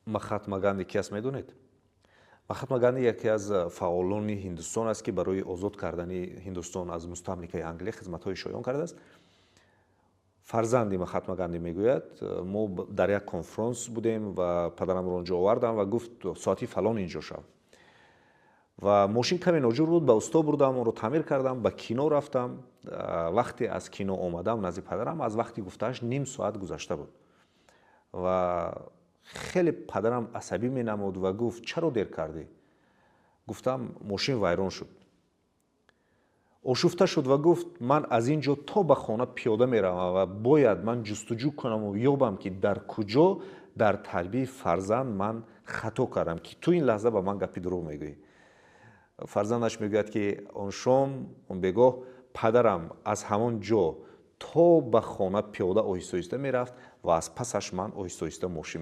Махатма Ганди ки аст, медонед? Махатма Ганди яке аз фаъолони Ҳиндустон аст, ки барои озод кардани Ҳиндустон аз мустамликаи Англия хизматҳои шоён кардааст. Фарзанди Махатма Ганди мегӯяд: мо дар як конфронс будем ва падарамро онҷо овардам ва гуфт: «Соати фалон инҷо шав». Ва мошин каме ноҷур буд, ба усто бурдам, онро таъмир кардам, ба кино рафтам. Вақте аз кино омадам назди падарам, аз вақти гуфтааш ним соат гузашта буд ва хеле падарам асабӣ менамуд ва гуфт: «Чаро дер кардӣ?» Гуфтам: «Мошин вайрон шуд». Ошуфта шуд ва гуфт: «Ман аз ин ҷо то ба хона пиёда меравам ва бояд ман ҷустуҷӯ кунаму ёбам, ки дар куҷо дар тарбияи фарзанд ман хато кардам, ки ту ин лаҳза ба ман гапи дурӯғ мегӯӣ». Фарзандаш мегӯяд, ки он шом, он бегоҳ падарам аз ҳамон ҷо то ба хона пиёда оҳиста оҳиста мерафт ва аз пасаш ман оҳиста оҳиста мошин.